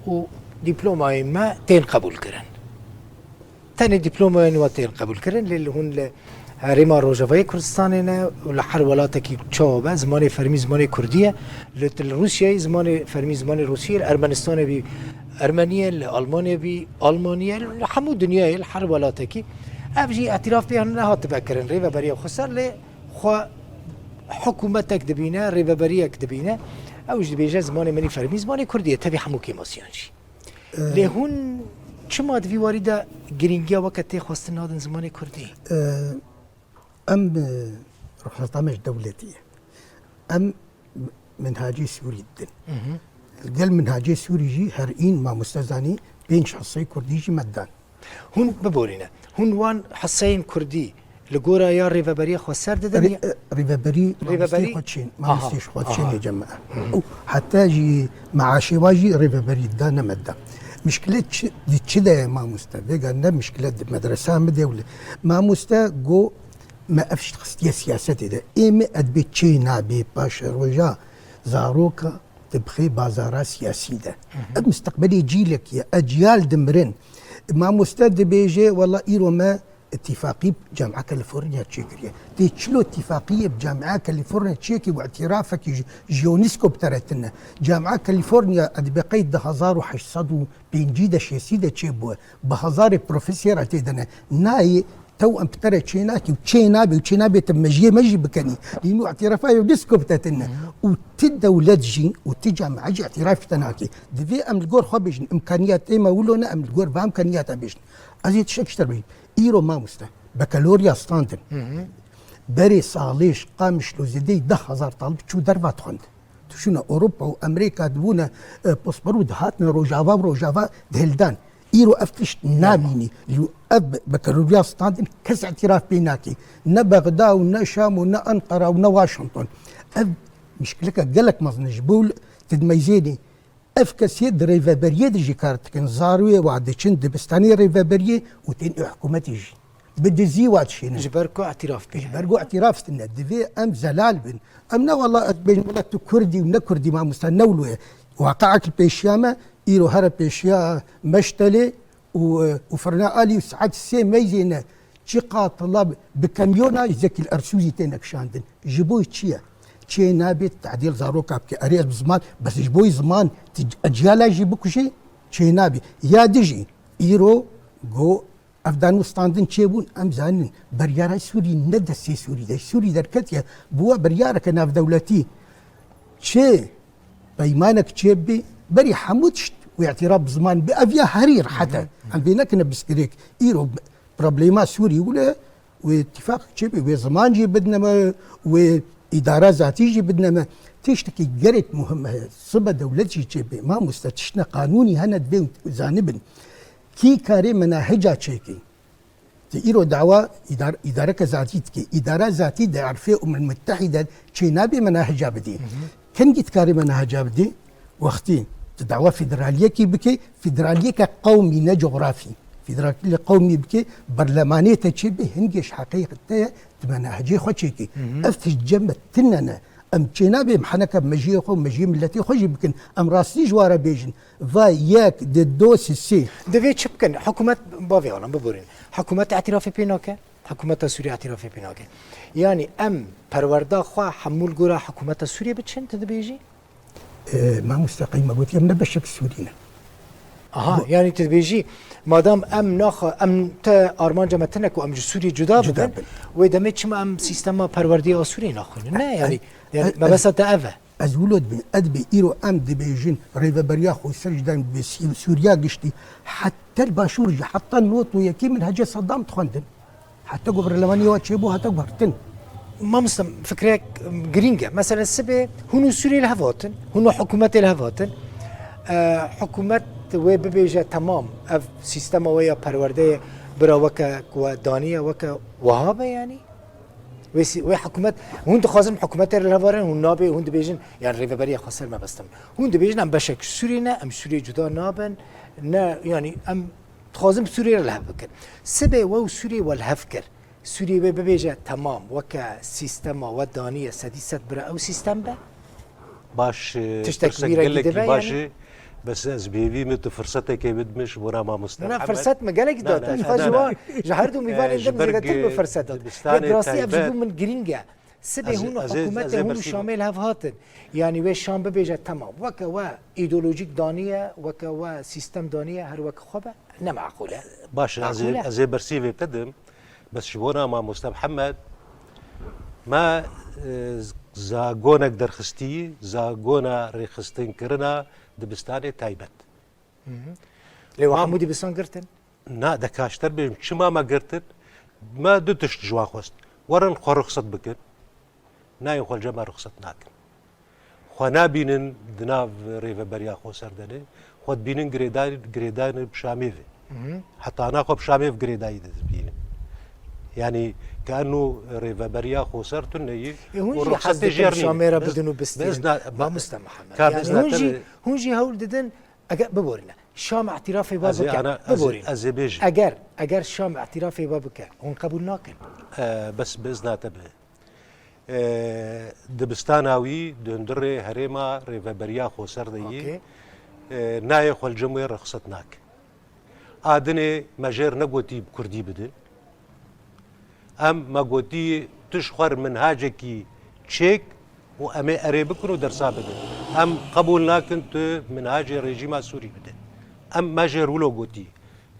û dîplomayên me tên qebûl kirin. Tenê dîplomayên we tên qebûlkirin, lê li hûn li herêma Rojavayê Kurdistanê ne û li her welatekî çawa be, zimanê fermî zimanê kurdî ye. Li, li Rûsyayê zimanê fermî zimanê rûsî ye, li Ermenistanê bî ermenî ye, li Almanyê bî almanî ye, li hemû dinyayê, li her welatekî. Ev jî îtiraf pê nehatibe kirin, Rêveberiya Xweser lê xwe hikûmetek dibîne, rêveberiyek dibîne. Ew jî dibêje zimanê min î fermî zimanê kurdî ye, tevî hemû kêmasiyan jî. Lê hûn çima di vî warî de girîngiya weke tê xwestin nadin zimanê kurdî? Em, e, rixseta me ji dewletî ye. Em minhacê Sûrî didin. Li gel minhacê Sûrî jî her în mamoste zanî pênc hisseyê kurdî jî me dan. Hûn biborîne. Hûn wan hisseyên kurdî li gora ya Rêveberiya Xweser didin ya? Rê-, e, rêveberî, mamosteyê xwe çên, mamosteyê xwe çên ê cem me. Û heta jî meaşê wa jî rêveberî da, ne me da. Mişkile çi, di çi de ye mamoste? Vêga ne mişkile di medresa me de wile. Mamoste got, me ev şt xistiye siyasetê de. Ê me edbê çê nabê paşeroja zaroka dibixê bazara siyasî de. Ev misteqbelê cîlekî ye. Eciyal dimirin. Mamoste dibêje, wela îro me îtîfaqî Camiya California çêkiriye. Tê çilo îtîfaqiyê bi Camiya California çêkî û îtîrafekî ji, ji UNESCO bi te re tine. Camiya California edbê qey di hezar û heşt sed û pêncî de şêstî de çêbûye. Bi hezarê profesora tê de ne. Nayê tew em bi te re çênakî û çênabê û çênabê te mejiyê me jî bikenî. Lê nû îtîrafa UNESCO bi te tine. Û ti dewlet jî û ti camiye jî îtîraf bi te nakî. Divê em li gor xwe bêjin, îmkaniyat ê me wilo ne, em li gor va îmkaniyata bêjin. Ez ê tiştek ji te re bêjim. Îro mamoste, bakalorya standin. Berê salêş, Qamişlo zêdeyî deh hezar talib çû derva dixwend. Dişûne Ewropa û Amerîka dibûne, e, posperû dihatine Rojava û Rojava dihildan. Îro ev tişt nabînî. Lê ev bakalorya standin kes îtîraf pê nakî. Ne Bexda û ne Şam û ne Enqera û ne Washington. Ev mişkileke gelek mezin e ji bo tu dimeyzênî. Ev kesê di rêveberiyê de jî kar dikin. Zarûyê wa diçin dibistanê rêveberiyê û tên ê hikûmetê jî. Bi dizî wa dişînin. Ji ber ku îtîraf pê. Ji ber ku îtîraf tine. Divê em zelal bin. Em ne wela ez bêjim wela tu Kurdî û ne Kurdî mamoste ne wilo ye. Waqiek li pêşiya me, îro here pêşiya meştelê û, û firna alî û saet sê meyzê ne. Çi qatila bi, bi kamyona Zekî Ersûzî têne kişandin. Ji bo çi ye? Çê nabe tadîl zaroka bike. Erê ez bi ziman, bes ji bo ziman tu eciyala jî bikujê, çê nabe. Ya dijî, îro go ev danûstandin çêbûn, em zanin, beryara Sûrî ne destê Sûrî de. Sûrî derketiye, bûye beryareke navdewletî. Çê peymanek çêbî, berî hemû tişt wê îtîraf bi ziman bi, ev ya herî rehet e. Em vê nekine biskirêk. Îro problema Sûrî wile, wê îtîfaq çêbî, wê ziman jî bidine me, wê îdara zatî jî bidine me. Tiştekî gelek muhim heye. Sibe dewlet jî çêbê. Mamoste tiştine qanûnî hene divê zanibin. Kî karê menahica çêkê? Ti îro dawa îdar-, îdareke zatî dikî. Îdara zatî di Erfê Umem Muttehîde çê nabe menahica bidî. Kengî dikarî menahica bidî? Wextî tu dawa federaliyekî bikî, federaliyeke qewmî ne cografî. Federaliyeke qewmî bikî, berlemanê te çê bê, hingê ji heqê te ye, tu menahicê xwe çêkî. Ev tişt cem me tine ne. Em çê nabe em heneke mejiyê xwe, mejiyê miletê xwe jî bikin. Em rastî ji wa re bêjin. Va yek, di do, sisê. Divê çi bikin? Hikûmet, bavê Alan, biborîn. Hikûmet îtirafê pê nake. Hikûmeta Sûriyê îtirafê pê nake. Yanî em perwerda xwe hemû li gora hikûmeta Sûriyê biçin, tu dibêjî? E, mamoste qey me gotî, em ne beşek Sûrî ne. Aha, yanî tu dibêjî, madam em naxa, em te armanca me tine ku em ji Sûriyê cuda bibin, wê demê çima em sîstema perwerdiyê a Sûriyê naxwînin? Ne, yanî, yanî mebesta te ev e. Ez wilo dibêm, ez dibê îro em dibêjin, rêveberiya Xweser ji dem dibê Sî-, Sûriya giştî, heta li Başûr jî, heta nod û yekê min hece Sedam dixwendin. Heta ku berlemanî wa çêbû, heta ku bertin. Mamoste, fikrek girîng e. Mesela sibê hûn û Sûriyê li hev hatin, hûn û hikûmetê li hev hatin. E, hikûmet wê bibêje, temam, ev sîstema we ya perwerdeyê bira weke ku we daniye, weke wiha be yanî? Wê sî-, wê hikûmet, hûn dixwazin hikûmetê li hev warin, hûn nabê, hûn dibêjin, yani Rêveberiya Xweser mebestin. Hûn dibêjin em beşek Sûrî ne, em Sûriyê cuda nabin, ne, yani em dixwazin bi Sûriyê re li hev bikin. Sibê we û Sûriyê we li hev kir. Sûriyê wê bibêje, temam, weke sîstema we daniye, sedî sed bira ew sîstem be. Baş, e, Tiştek pirsek wî rengî gelekî dibe, baş yani? E, bes ez bi hêvî me tu firsetekê bidme ji bona mamoste Mihemmed. Na, firset me gelekî date. Ez xwe ji wan, ji her du mîvanên din zêdetir bi firset date. Lê bi rastî ev ji bo min girîng e. Sibê hûn hikûmetê hûn û Şamê li hev hatin. Yani wê Şam bibêje, temam. Weke we îdeolojîk daniye, weke we sîstem daniye, her weke xwe be, ne meqûl e. Baş e, ez ê, ez ê bersîvê te dim. Bes ji bona mamoste Mihemed, me, e, zagonek derxistî, zagona rêxistinkirina dibistanê taybet. Lê we hemû dibistan girtin? Na, de kaşter bêjim, çima me girtin? Me du tişt ji wan xwest. Werin xwe ruxset bikin. Nayên xwe li cem me ruxset nakin. Xwe nabînin di nav Rêveberiya Xweser de ne. Xwe dibînin girêdar-, girêdayî bi Şamê ve. Heta ana xwe bi Şamê ve girêdayî de dibînin. Yani, ke eno Rêveberiya Xweser tune yî. E, hûn û jî ruxsetê hez dikin jêr nîne. Şamê re bidin û bistînin. Mamoste Mihemed. Yani, hûn jî, hûn jî hewl didin, eger biborîne. Şam îtirafê we bike. Biborîne. Ez ê bêjim. Eger, eger Şam îtirafê we bike, hûn qebûl nakin. E, bes bi izna te be. E, dibistana wî di hundirê herêma Rêveberiya Xweser de yî. Okey. E, nayê xwe li cem wê rexset nake. A dinê me jêr negotî bi kurdî bidin. Em me gotî tu ji xwe re minhacekî çêk û em ê erê bikin û dersa bidin. Em qebûl nakin tu minhacê rejîma Sûrî bidin. Em me jêr wilo gotî.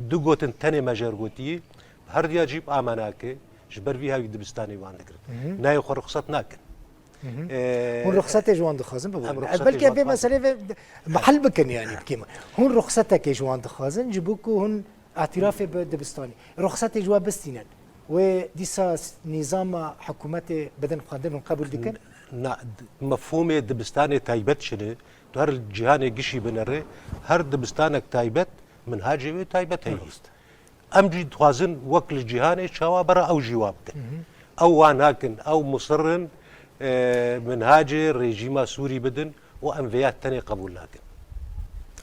Du gotin tenê me jêr gotî. Her diya cî bi amena ke ji ber vî hevî dibistanê wan digirin. Nayê xwe ruxset nakin. Ee, hûn ruxsetê ji wan dixwazin, biborin. Belkî vê meselê ve hel bikin, yani bikîm. Hûn ruxsetekê ji wan dixwazin, ji bo ku hûn îtirafê bi dibistanê. Ruxsetê ji we bistînin. Wê dîsa s-, nîzama hikûmetê bidin xwendin, hûn qebûl dikin? Na, d-, mefhûmê dibistanê taybet çi ne? Tu her cîhanê gişî binere, her dibistanek taybet, minhacê wê taybet heye. Em jî dixwazin wek li cîhanê çawa bera ew jî wa bikin. Ew wa nakin, ew musir in, e, minhacê rejîma Sûrî bidin û em vêya tenê qebûl nakin.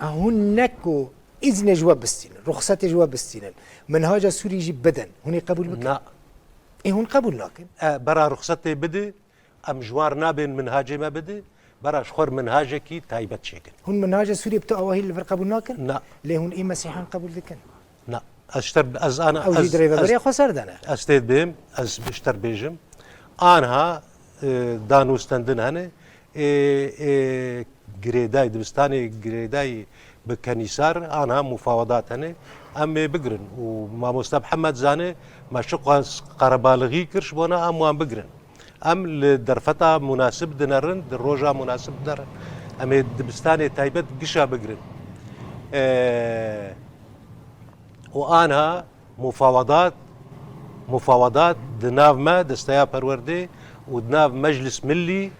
A hûn ne ku îznê ji we bistînin, ruxsetê ji we bistînin, minhaca Sûrî jî bidin, hûn ê qebûl bikin? Na. Ê hûn qebûl nakin? E, bera ruxsetê bidi, Em ji wan re nabên minhacê me bide, bera ji xwe re minhacekî taybet çêkin. Hûn minhaca Sûriyê bi tu awahî li vir qebûl nakin? Na. Lê hûn î Mesîhan qebûl dikin? Na. Ez ji te re, ez ana, Ew jî ez, di Rêveberiya Xweser de ne. Ez tê dibêm, ez ji te re bêjim. Anha, e, danûstendin hene, ê, ê, girêdayî, dibistanê girêdayî bi kenîsar, anha mufawedat hene. Em ê bigirin. Û mamoste Mihemed zane, me çiqas qerebalixî kir, ji bona em wan bigirin. Em li derfeta munasib dinerin, di roja munasib dinerin. Em ê dibistanê taybet gişa bigirin. Ee, û anha mufawedat, mufawedat di nav me, Desteya Perwerdê û di nav Meclis Millî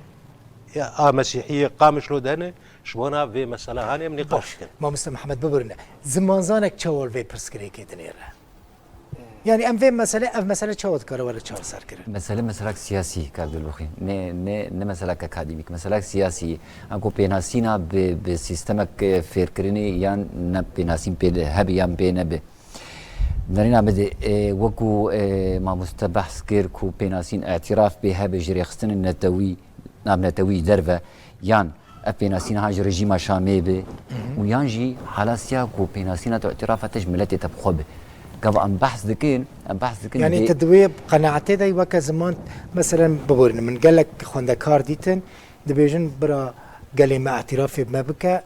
a Mesîhiyê Qamişlo de hene, ji bona vê mesela hanê em nîqaş dikin. Mamoste Mihemed, biborîne. Zimanzanek çawa li vê pirsgirêkê dinêre? Yani em vê mesele, ev mesele çawa dikare were çareser kirin? Mesele, meselak siyasî, Kak Dilbixwîn. Ne, ne, ne meselak akademîk, meselak siyasî. Anku pênasîna bi, bi sîstemek, e, fêrkirinê yan ne pênasîn pê de hebe yan pê nebe. Nerîna bide, e, wekû, e, mamoste behs kir ku pênasîn îtiraf pê hebe ji rêxistinên netewî, navnetewî derve, yan ev pênasîn ha ji rejîma Şamê be, û yan jî hala siya ku pênasîna te îtirafa te ji miletê te bi xwe be. Gava em behs dikin, em behs dikin. Yani bê- te di wê qenaetê de weke ziman, meselen, biborîne, min gelek xwendekar dîtin, dibêjin, bira gelê me îtirafê me bike,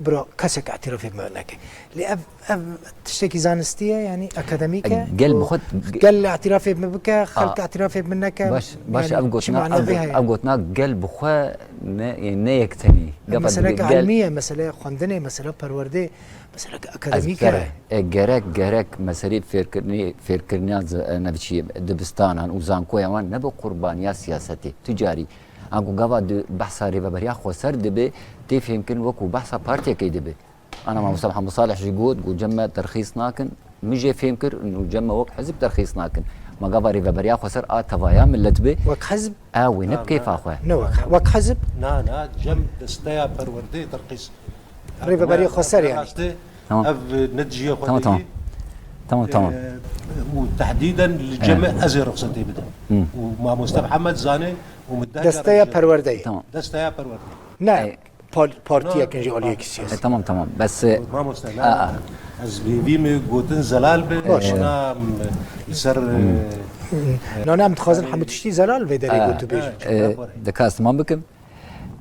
bira kesek îtirafê me neke. Lê ev, ev tiştekî zanistî ye, yanî akademîk e. Gel bi xwe, gel îtirafê me bike, xelk îtirafê min neke. Baş, baş, yanî ev gotina, ev gotina gel bi xwe ne, ne yektenî. Meseleke ilmî ye, mesele xwendinê, mesele perwerdê, meseleke akademîk e. E, gerek, gerek meselê fêrkirinê, fêrkirina z-, e, ne biçî dibistanan û zankoya wan ne bi qurbaniya siyasetê. Tu carî Anku gava di behsa Rêveberiya Xweser dibe, tê fêmkirin wekû behsa partiyekê dibe. Ana Mamoste Mihemed Salih jî got, got cem me terxîs nakin, min jê fêm kir, û cem me wek hizib terxîs nakin. Ma gava rêveberiya xweser a tevaya millet be. Wek hizb? Ew wê ne bi kêfa xwe. Ne wek, wek hizb? Na, na, cem desteya perwerdeyê terqîs. Rêveberiya xweser yani. Rastê, Tamam. Ev ne cihê xwe Tamam, tamam. Tamam, tamam. Û tehdîden li cem ez ê ruxsetê bidim. Û mamoste Mihemed zane û min deh Desteya perwerdeyê. Tamam. Desteya perwerdeyê. Ne. Partiyekin ji aliyekî siyasî. E, tamam, tamam. Bes e, Mamoste, na, ez vî vî min gotin zelal bi. Baş. Na, li ser e, Na, ne, em dixwazin hemû tiştî zelal vê derê gotu bêjin. E, dika ez temam bikim.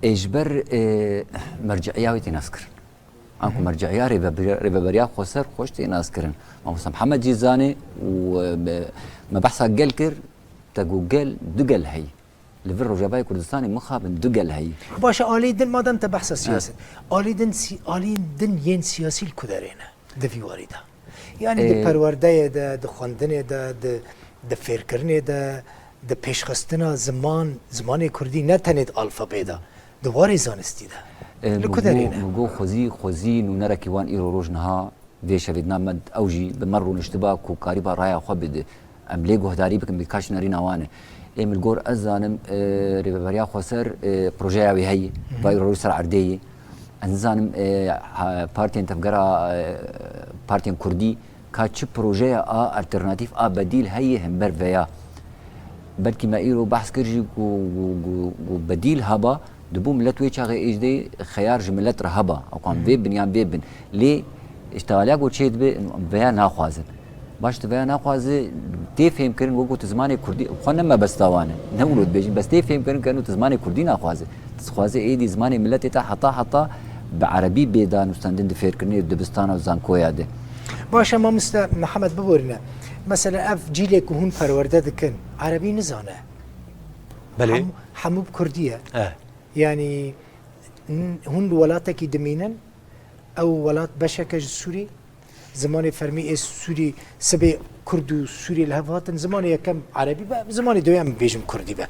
E, ji ber e, merciiya wê tê nas kirin. Anku merciiya rêveberiya, rêveberiya xweser xweş tê nas kirin. Mamoste Mihemed jî zanê û e, me, me behsa gel kir, te got gel, du gel heyî. Li vir Rojavayê Kurdistanê mixabin du gel heyî. Baş e, alî din madem te behsa siyaset. Alî din, si, alî din yên siyasî li ku derê ne? Di vî warî de. Yani di Ee, perwerdeyê de, di xwendinê de, di, di fêrkirinê de, di pêşxistina ziman, zimanê kurdî ne tenê di alfabeyê de, di warê zanistî de. Ee, Li ku derê ne? Min got xwezî, xwezî nûnerekî wan îro roj niha vê şevê dina me ew jî bi me rûniştiba ku karîba raya xwe bide. Em lê guhdarî bikin, bi kaş nerîna wan e. Ê min li gor ez zanim, e, Rêveberiya Xweser, e, projeya wê heye, vay roj ser erdê ye. Ez nizanim, e, ha, partiyên tevgera, e, partiyên kurdî ka çi projeya a alternatîf a bedîl heye hember veya. Belkî me îro behs kir jî ku, ku, ku, ku bedîl heba, dibû milet wê çaxê êjdê xeyar ji milet re heba. Ew ku em vê bin yan vê bin. Lê îştihaliya ku çê dibe, veya naxwazin. Baş tu veya naxwaze tê fêmkirin, wek got zimanê kurdî, xwe ne mebesta wan e. Ne wilo dibêjin, bes tê fêmkirin ku eno tu zimanê kurdî naxwaze. Tu dixwaze êdî zimanê miletê te heta heta bi erebî bê danûstendin di fêrkirinê, di dibistana û zankoya de. Baş e, mamoste Mihemed, biborîne. Mesela ev cîlê ku hûn perwerde dikin, erebî nizane. Belê. Hemû, hemû bi kurdî ye. Eh. Yanî n-, hûn li welatekî dimînin, ew welat beşek e ji Sûrî, zimanê fermî ê Sûrî, sibê kurd û Sûrî li hev hatin, zimanê yekem erebî be, zimanê duyem bêjim kurdî be.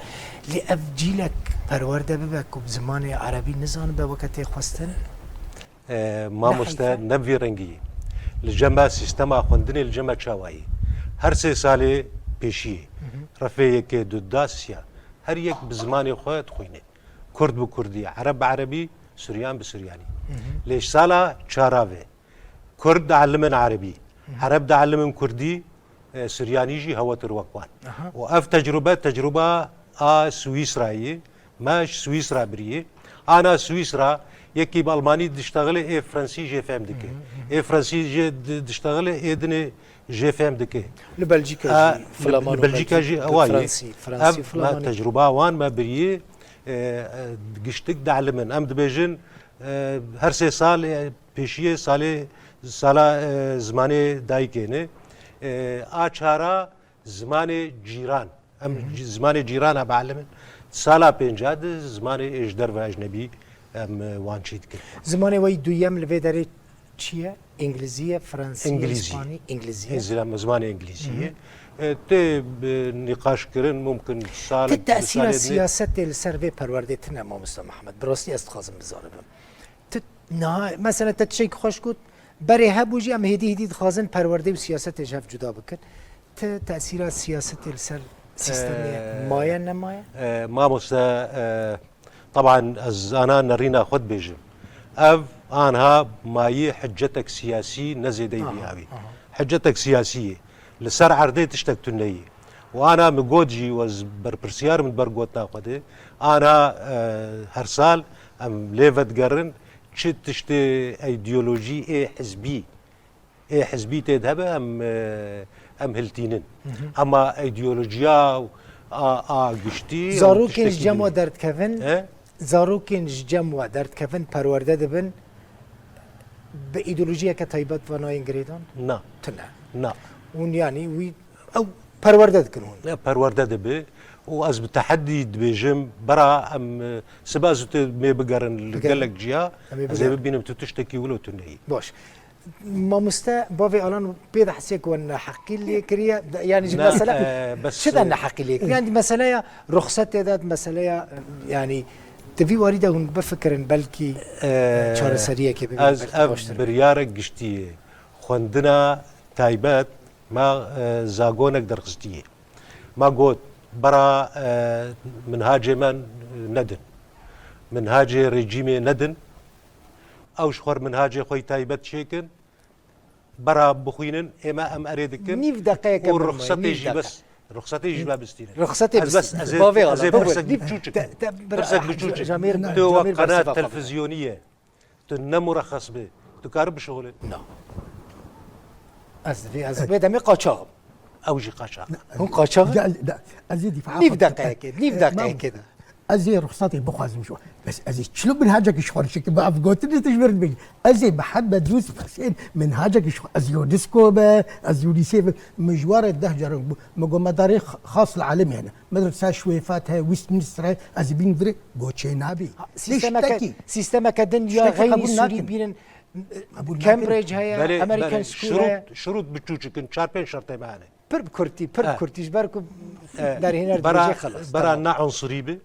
Lê ev cîlek perwerde bibe ku bi zimanê erebî nizanibe weke tê xwestin? E, mamoste, ne bi vî rengî ye. Li cem me sîstema xwendinê li cem me çawa ye? Her sê salê pêşiyê, refê yekê, du, da, siya, her yek bi zimanê xwe dixwîne. Kurd bi kurdî, ereb bi erebî, suryan bi suryanî. Lê ji sala çara ve kurd dielimin erebî, ereb dielimin kurdî, e, suryanî jî hewetir wek wan. Û ev tecrube, tecruba a Swîsrayê ye. Me ji Swîsra biriye. Ana Swîsra, yekî bi Almanî diştexile, ê Fransî jê fehm dike. Ê Fransî jê di-, diştexile, ê dinê jê fehm dike. Li Belcîka jî Flaman û Belcîka jî ewa ye. Fransî, Fransî û Flamanî. Ev tecruba wan me biriye, e, e, giştik dielimin. Em dibêjin, e, her sê sal, e, pêşiyê salê, sala, e, zimanê dayikê ne. E, a çara zimanê cîran. Em zimanê cîrana bielimin. Sala pênca di zimanê ê ji derve ecnebî em, e, wan çî dikin. Zimanê we yî duyem li vê derê çi ye? Îngilîzî ye, fransî ye, îspanî, îngilîzî ye? Zimanê îngilîzî ye. E, tê, e, nîqaş kirin, mumkin salek, Ti tesîra siyasetê li ser vê perwerdê tune, mamoste Mihemed? Bi rastî ez dixwazim bizanibim. Tu niha, mesela te tiştekî xweş got, berê hebû jî em hêdî hêdî dixwazin perwerdê û siyasetê ji hev cuda bikin. Ti tesîra siyasetê li ser sîstemê Ee, maye nemaye? Ee, mamoste, e, taban ez ana nerîna xwe dibêjim. Ev anha mayî hiccetek siyasî ne zêdeyî Aha, bî awî. aha. Hiccetek siyasî ye. Li ser erdê tiştek tune ye. Û ana min got jî, ez berpirsiyar im di ber gotina xwe de, ana, e, her sal em lê vedigerin, çi tiştê îdeolojî ê hizbî, ê hizbî tê de hebe, em, e, em hiltînin. Ema îdeolojiya a, a giştî, em Zarokên tiştekî ji cem din we derdikevin, He? Zarokên ji cem we derdikevin, perwerde dibin, bi îdeolojiyeke taybet ve nayên girêdan? Na. Tune. Na. Hûn yanî wî, ew perwerde dikin hûn? Ya perwerde dibi û ez bi teheddî dibêjim, bira em, e, sibe ez û tu mê bigerin li Bigerin. Gelek ciya, Em ê ez ê bigerin. Bibînim tu tiştekî wilo tu neyî. Baş. Mamoste, bavê Alan pê de hesê ku we neheqî lê kiriye, de-, yanî ji Ne, mesele e, bes, çi de e, neheqî lê kiriye? Yanî meseleya ruxsetê de, meseleya, e, yanî di vî warî de hûn bifikirin belkî, e, çareseriyekê bibin, ez belkî ev baştir be. Biryarek giştî ye. Xwendina taybet me, e, zagonek derxistiye. Ma got, bera, e, minhacê me nedin. Minhacê rejîmê nedin. Ew ji xwe minhacê xwe yî taybet çêkin. Bera bixwînin, ê me em erê dikin. Nîv deqeyeke û min maye, ruxsetê nîv jî deqe. Bes, ruxsetê jî me bistînin. Ruxsetê Ez bes, bistînin. ez ê, Bavê ez ê Alan, bavê. pirsek biçûçik. Te, te, bira, Pirsek ah, biçûçik. Jamêr, Tu wek Jamêr qenat bersiva xwe bide. telfizyonî ye. Tu ne murexes bî. Tu karî bişixulî. Na. Ez vê, ez vê demê qaçax im. Ew jî qaçax. Hûn qaçax in? Gel, de, ez ê dîfa Nîv xwe deqeyekê, nîv E, deqeyekê mam- de. Ez ê ruxsatê bixwazim ji we. Bes ez ê çilo minhacekî ji xwe re çêkim, bi ev gotinê tu ji min re dibêjî. Ez ê Mihemed Yûsif Husên minhacekî ji xwe, ez Yûnisko be, ez Yûnisê be, min ji we re deh caran bû. Min got, medarê x-, xas li alemê hene. Medresa Şwêfat heye, Westminster heye, ez ê bînim virê, got, çê nabî. Ha, sîstemeke, Tiştekî. sîstemeke din ya Tiştekî xeynî qebûl sûrî nakin. bînin, Qebûl nakin. Cambridge heye, Belê, American belê. School heye. Şirût, şirût biçûçik in, çar pênc şertê me hene. Pir bi kurtî, pir bi Eh. kurtî, ji ber ku Eh, derhêner bera, dibêje xelas, bera tamam. ne unsirî bi.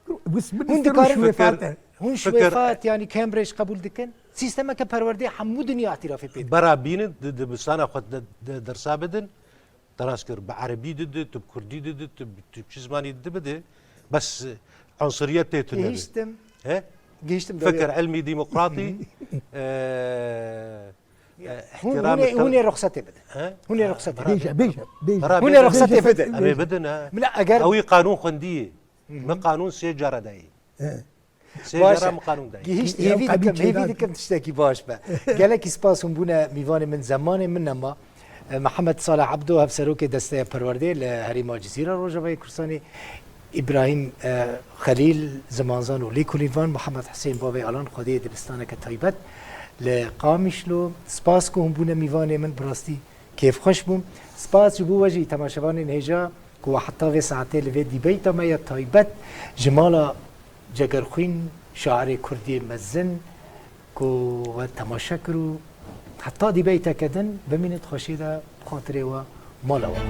Wis-, Hûn wis-, dikarin, Şwêfat e. hûn Fikir, Şwêfat, yanî Cambridge qebûl dikin? Sîstemeke perwerdeyê hemû dinya îtirafê pê dike. Bera bînin, di, dibistana xwe de, de, dersa bidin. Te nas kir, bi erebî didi, tu bi kurdî didi, tu bi tirkçî zimanî didi bidi. Bes, e, unsiriyet tê tune be. Gihiştim. He? Gihiştim de Fikir, wê. ilmî, demokratî, e, e, Hûn, ihtiram hûn ê, te- hûn ê ruxsetê bidin. He? Hûn ê ruxsetê Bera bidin. Bêje, bêje, bêje. Bera Hûn ê bêje. ruxsetê Bêje, bidin. Em ê bidin, ha. Bila eger Ew ê qanûn xwendiyê. Hı hı. Min qanûn sê cara dayî. He. Sê Baş cara e. min qanûn dayî. Gihişt, Ew hêvî qebî dikim, hêvî çênakin. dikim tiştekî baş be. Gelekî spas hûn bûne mîvanê min, zemanê min nema. E, Mihemed Salih Ebdo, Hevserokê Desteya Perwerdeyê li Herêma Cizîra Rojavayê Kurdistanê, Îbrahîm, e, Xelîl, zimanzan û lêkolînvan, Mihemed Husên, bavê Alan, xwediyê dibistaneke taybet li Qamişlo. Spas ku hûn bûne mîvanê min, bi rastî kêfxweş bûm. Spas ji bo we jî, temaşevanên hêja, ku we heta vê saetê li vê dîbeyta me ya taybet ji mala Cegerxwîn, şairê kurdî mezin ku we temaşe kir û heta dîbeyteke din bimînit xweşî de, bi xatirê we, mala we.